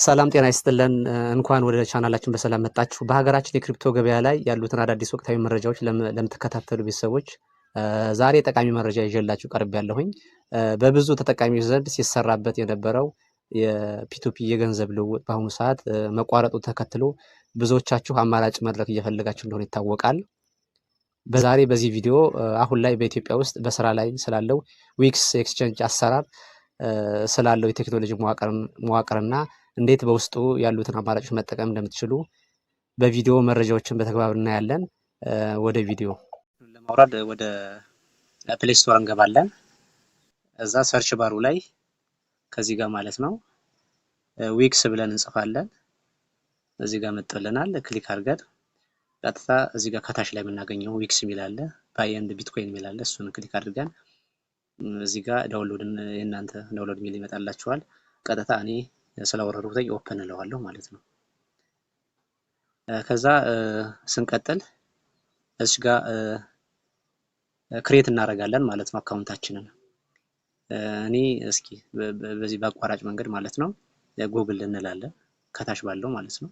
ሰላም ጤና ይስጥልን። እንኳን ወደ ቻናላችን በሰላም መጣችሁ። በሀገራችን የ crypto ገበያ ላይ ያሉትን አዳዲስ ወቅታዊ መረጃዎች ለምትከታተሉ ቤተሰቦች ዛሬ ጠቃሚ መረጃ ይዤላችሁ ቀርቤያለሁኝ። በብዙ ተጠቃሚዎች ዘንድ ሲሰራበት የነበረው የ P2P የገንዘብ ልውውጥ በአሁኑ ሰዓት መቋረጡ ተከትሎ ብዙዎቻችሁ አማራጭ መድረክ እየፈለጋችሁ እንደሆነ ይታወቃል። በዛሬ በዚህ ቪዲዮ አሁን ላይ በኢትዮጵያ ውስጥ በስራ ላይ ስላለው WEEX exchange አሰራር፣ ስላለው የቴክኖሎጂ መዋቅርና እንዴት በውስጡ ያሉትን አማራጮች መጠቀም እንደምትችሉ በቪዲዮ መረጃዎችን በተግባር እናያለን። ወደ ቪዲዮ ለማውረድ ወደ Play Store እንገባለን። እዛ search bar ኡ ላይ ከዚህ ጋር ማለት ነው WEEX ብለን እንጽፋለን። እዚህ ጋር መጥቶልናል። Click አድርገን ቀጥታ እዚህ ጋር ከታች ላይ የምናገኘው WEEX የሚል አለ፣ buy and bitcoin የሚል አለ። እሱን click አድርገን እዚህ ጋር download፣ የእናንተ download የሚል ይመጣላችኋል። ቀጥታ እኔ ስላወረድኩት open እለዋለሁ ማለት ነው። ከዛ ስንቀጥል እዚህ ጋር create እናደርጋለን ማለት ነው account ኣችንን። እኔ እስኪ በዚህ በአቋራጭ መንገድ ማለት ነው ጉግል እንላለን ከታች ባለው ማለት ነው።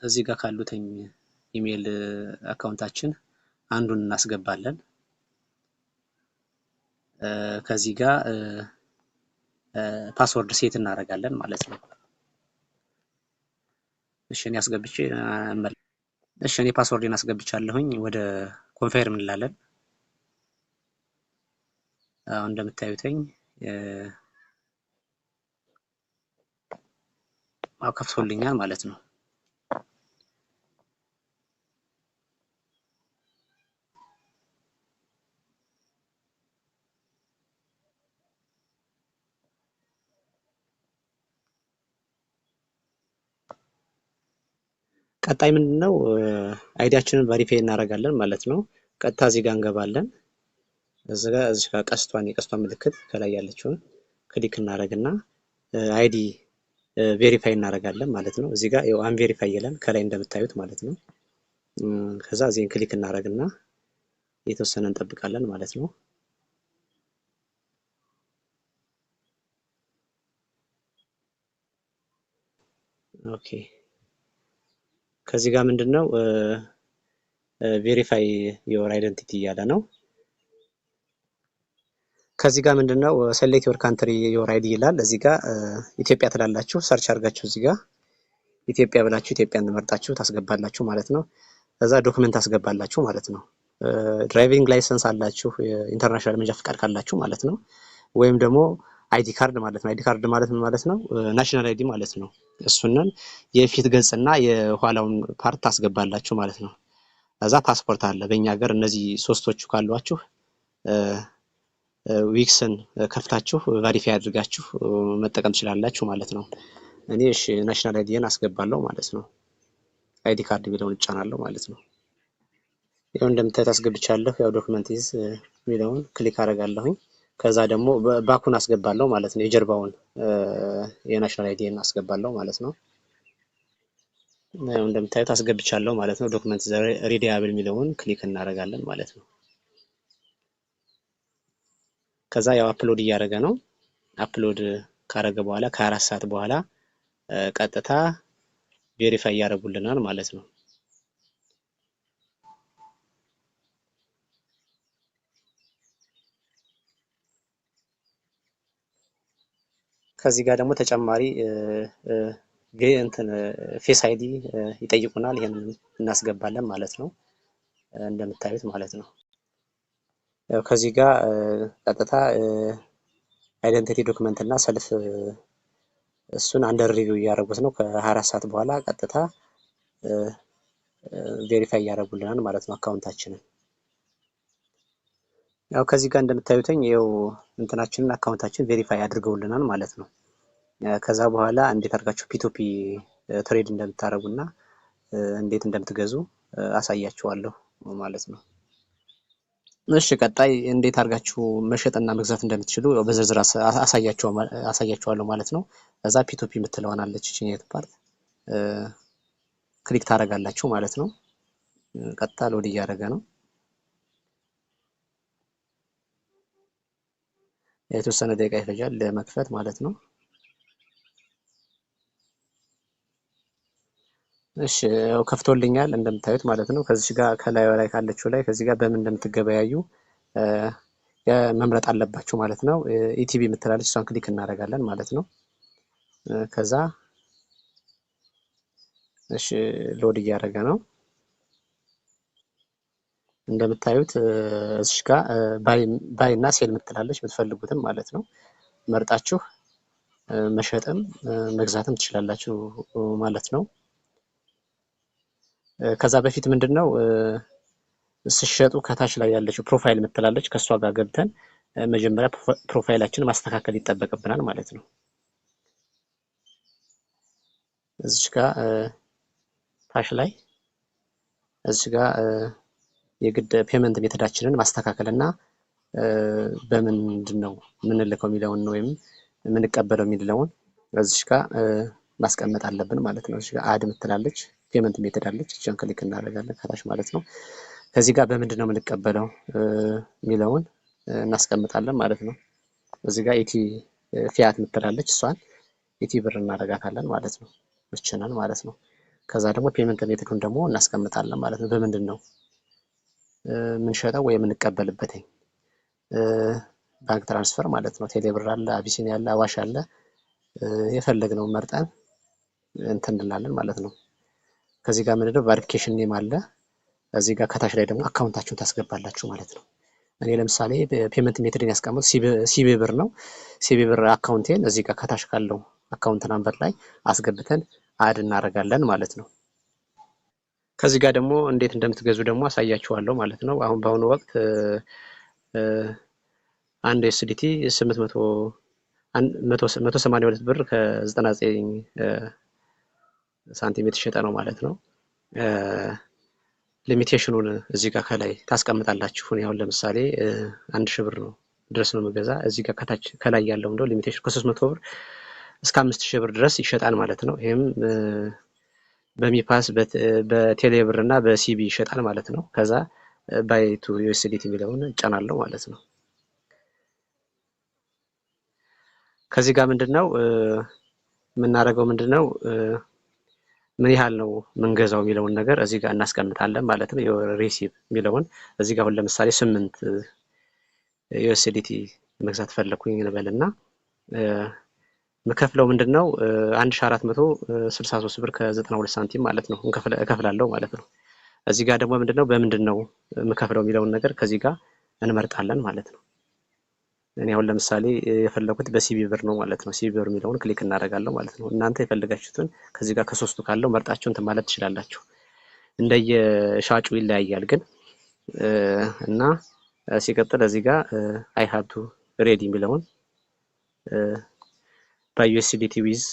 እዚህ ጋር ካሉትኝ email account ኣችን አንዱን እናስገባለን። ከዚህ ጋር password set እናደርጋለን ማለት ነው። እሺ፣ እኔ አስገብቼ፣ እሺ፣ እኔ password ኤን አስገብቻለሁኝ። ወደ confirm እንላለን። አሁን እንደምታዩትኝ ከፍቶልኛል ማለት ነው። ቀጣይ ምንድነው? ID ያችንን verify እናደርጋለን ማለት ነው። ቀጥታ እዚህ ጋር እንገባለን። እዚህ ጋር ቀስቷን፣ የቀስቷን ምልክት ከላይ ያለችውን click እናደርግና ID verify እናደርጋለን ማለት ነው። እዚህ ጋር ያው unverify ይላል ከላይ እንደምታዩት ማለት ነው። ከዛ እዚህን click እናደርግና የተወሰነ እንጠብቃለን ማለት ነው። Okay፣ ከዚህ ጋር ምንድነው verify your identity እያለ ነው። ከዚህ ጋር ምንድነው select your country your ID ይላል። እዚህ ጋር ኢትዮጵያ ትላላችሁ። Search አድርጋችሁ እዚህ ጋር ኢትዮጵያ ብላችሁ ኢትዮጵያን መርጣችሁ ታስገባላችሁ ማለት ነው። ከዛ document ታስገባላችሁ ማለት ነው። Driving license አላችሁ፣ international መንጃ ፍቃድ ካላችሁ ማለት ነው። ወይም ደግሞ ID card ማለት ነው። ID card ማለት ምን ማለት ነው? National ID ማለት ነው። እሱንን የፊት ገጽና የኋላውን part ታስገባላችሁ ማለት ነው። ከዛ ፓስፖርት አለ። በእኛ ሀገር እነዚህ ሶስቶቹ ካሏችሁ WEEX ን ከፍታችሁ verify አድርጋችሁ መጠቀም ትችላላችሁ ማለት ነው። እኔ እሺ national ID ን አስገባለሁ ማለት ነው። ID card የሚለውን እጫናለሁ ማለት ነው። ያው እንደምታዩት አስገብቻለሁ። ያው document is የሚለውን click አደርጋለሁኝ። ከዛ ደግሞ back ኡን አስገባለሁ ማለት ነው። የጀርባውን የ national ID ን አስገባለሁ ማለት ነው። ያው እንደምታዩት አስገብቻለሁ ማለት ነው። Document readable የሚለውን click እናደርጋለን ማለት ነው። ከዛ ያው upload እያደረገ ነው። Upload ካደረገ በኋላ ከ4 ሰዓት በኋላ ቀጥታ verify ያደርጉልናል ማለት ነው። ከዚህ ጋር ደግሞ ተጨማሪ እንትን face ID ይጠይቁናል። ይሄንን እናስገባለን ማለት ነው። እንደምታዩት ማለት ነው። ያው ከዚህ ጋር ቀጥታ identity document እና ሰልፍ እሱን under review እያደረጉት ነው። ከ24 ሰዓት በኋላ ቀጥታ verify እያደረጉልናል ማለት ነው account ኣችንን። ያው ከዚህ ጋር እንደምታዩትኝ ይኸው እንትናችንን account ኣችን verify አድርገውልናል ማለት ነው። ከዛ በኋላ እንዴት አድርጋችሁ P2P trade እንደምታደርጉና እንዴት እንደምትገዙ አሳያችኋለሁ ማለት ነው። እሺ፣ ቀጣይ እንዴት አድርጋችሁ መሸጥና መግዛት እንደምትችሉ በዝርዝር አሳያችኋለሁ ማለት ነው። ከዛ P2P የምትለዋን አለች ይችኛይቱ part click ታደርጋላችሁ ማለት ነው። ቀጥታ load እያደረገ ነው። የተወሰነ ደቂቃ ይፈጃል ለመክፈት ማለት ነው። እሺ ያው ከፍቶልኛል እንደምታዩት ማለት ነው። ከዚህ ጋር ከላይ ላይ ካለችው ላይ ከዚህ ጋር በምን እንደምትገበያዩ መምረጥ አለባችሁ ማለት ነው። ETB የምትላለች እሷን click እናደርጋለን ማለት ነው። ከዛ እሺ load እያደረገ ነው እንደምታዩት። እዚህ ጋር buy እና sell የምትላለች የምትፈልጉትም ማለት ነው መርጣችሁ መሸጥም መግዛትም ትችላላችሁ ማለት ነው። ከዛ በፊት ምንድነው ስሸጡ ከታች ላይ ያለችው profile የምትላለች ከሷ ጋር ገብተን መጀመሪያ profile ኣችንን ማስተካከል ይጠበቅብናል ማለት ነው። እዚህ ጋር ታች ላይ እዚህ ጋር የግድ payment method ኣችንን ማስተካከል እና በምንድን ነው የምንልከው የሚለውን ወይም የምንቀበለው የሚለውን እዚህ ጋር ማስቀመጥ አለብን ማለት ነው። እዚህ ጋር add የምትላለች payment method አለች። እሷን click እናደርጋለን ከታች ማለት ነው። ከዚህ ጋር በምንድን ነው የምንቀበለው የሚለውን እናስቀምጣለን ማለት ነው። እዚህ ጋር ET fiat የምትላለች እሷን ET ብር እናደርጋታለን ማለት ነው። እችንን ማለት ነው። ከዛ ደግሞ payment method ኡን ደግሞ እናስቀምጣለን ማለት ነው። በምንድን ነው የምንሸጠው ወይ የምንቀበልበት bank transfer ማለት ነው። ቴሌ ብር አለ፣ አቢሲኒያ አለ፣ አዋሽ አለ። የፈለግነውን መርጠን እንትን እንላለን ማለት ነው። ከዚህ ጋር ምንድነው verification name አለ። እዚህ ጋር ከታች ላይ ደግሞ account ኣችሁን ታስገባላችሁ ማለት ነው። እኔ ለምሳሌ payment method ን ያስቀመጥኩት CBE ብር ነው። CBE ብር account ኤን እዚህ ጋር ከታች ካለው account number ላይ አስገብተን add እናደርጋለን ማለት ነው። ከዚህ ጋር ደግሞ እንዴት እንደምትገዙ ደግሞ አሳያችኋለሁ ማለት ነው። አሁን በአሁኑ ወቅት አንድ USDT 882 ብር ከ99 ሳንቲም የተሸጠ ነው ማለት ነው። limitation ኡን እዚህ ጋር ከላይ ታስቀምጣላችሁ። እኔ አሁን ለምሳሌ 1000 ብር ነው ድረስ ነው የምገዛ። እዚህ ጋር ከታች ከላይ ያለው እንደው limitation ከ300 ብር እስከ 5000 ብር ድረስ ይሸጣል ማለት ነው። ይሄም በሚፓስ በቴሌ ብር እና በ CBE ይሸጣል ማለት ነው። ከዛ buy 2 USDT የሚለውን እጫናለሁ ማለት ነው። ከዚህ ጋር ምንድነው የምናደርገው ምንድነው ምን ያህል ነው ምንገዛው የሚለውን ነገር እዚህ ጋር እናስቀምጣለን ማለት ነው። receive የሚለውን እዚህ ጋር አሁን ለምሳሌ 8 USDT መግዛት ፈለኩኝ እንበልና ምከፍለው ምንድነው 1463 ብር ከ92 ሳንቲም ማለት ነው እከፍላለሁ ማለት ነው። እዚህ ጋር ደግሞ ምንድነው በምንድነው ምከፍለው የሚለውን ነገር ከዚህ ጋር እንመርጣለን ማለት ነው። እኔ አሁን ለምሳሌ የፈለኩት በ CBE ብር ነው ማለት ነው። CBE ብር የሚለውን click እናደርጋለሁ ማለት ነው። እናንተ የፈለጋችሁትን ከዚህ ጋር ከሶስቱ ካለው መርጣችሁ እንትን ማለት ትችላላችሁ። እንደየሻጩ ይለያያል ግን እና ሲቀጥል እዚህ ጋር I have to ready የሚለውን buy USDT with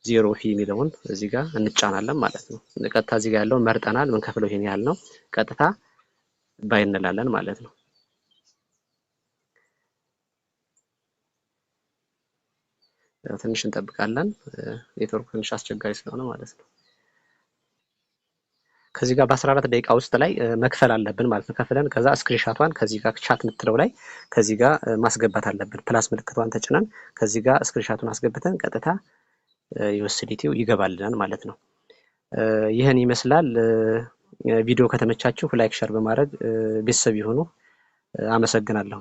zero fee የሚለውን እዚህ ጋር እንጫናለን ማለት ነው። ቀጥታ እዚህ ጋር ያለውን መርጠናል። ምንከፍለው ይሄን ያህል ነው። ቀጥታ buy እንላለን ማለት ነው። ትንሽ እንጠብቃለን። ኔትወርክ ትንሽ አስቸጋሪ ስለሆነ ማለት ነው። ከዚህ ጋር በ14 ደቂቃ ውስጥ ላይ መክፈል አለብን ማለት ነው። ከፍለን ከዛ screenshot ኧን ከዚህ ጋር chat የምትለው ላይ ከዚህ ጋር ማስገባት አለብን። plus ምልክቷን ተጭነን ከዚህ ጋር screenshot ኡን አስገብተን ቀጥታ USDT ው ይገባልናል ማለት ነው። ይህን ይመስላል። ቪዲዮ ከተመቻችሁ like፣ share በማድረግ ቤተሰብ ይሁኑ። አመሰግናለሁ።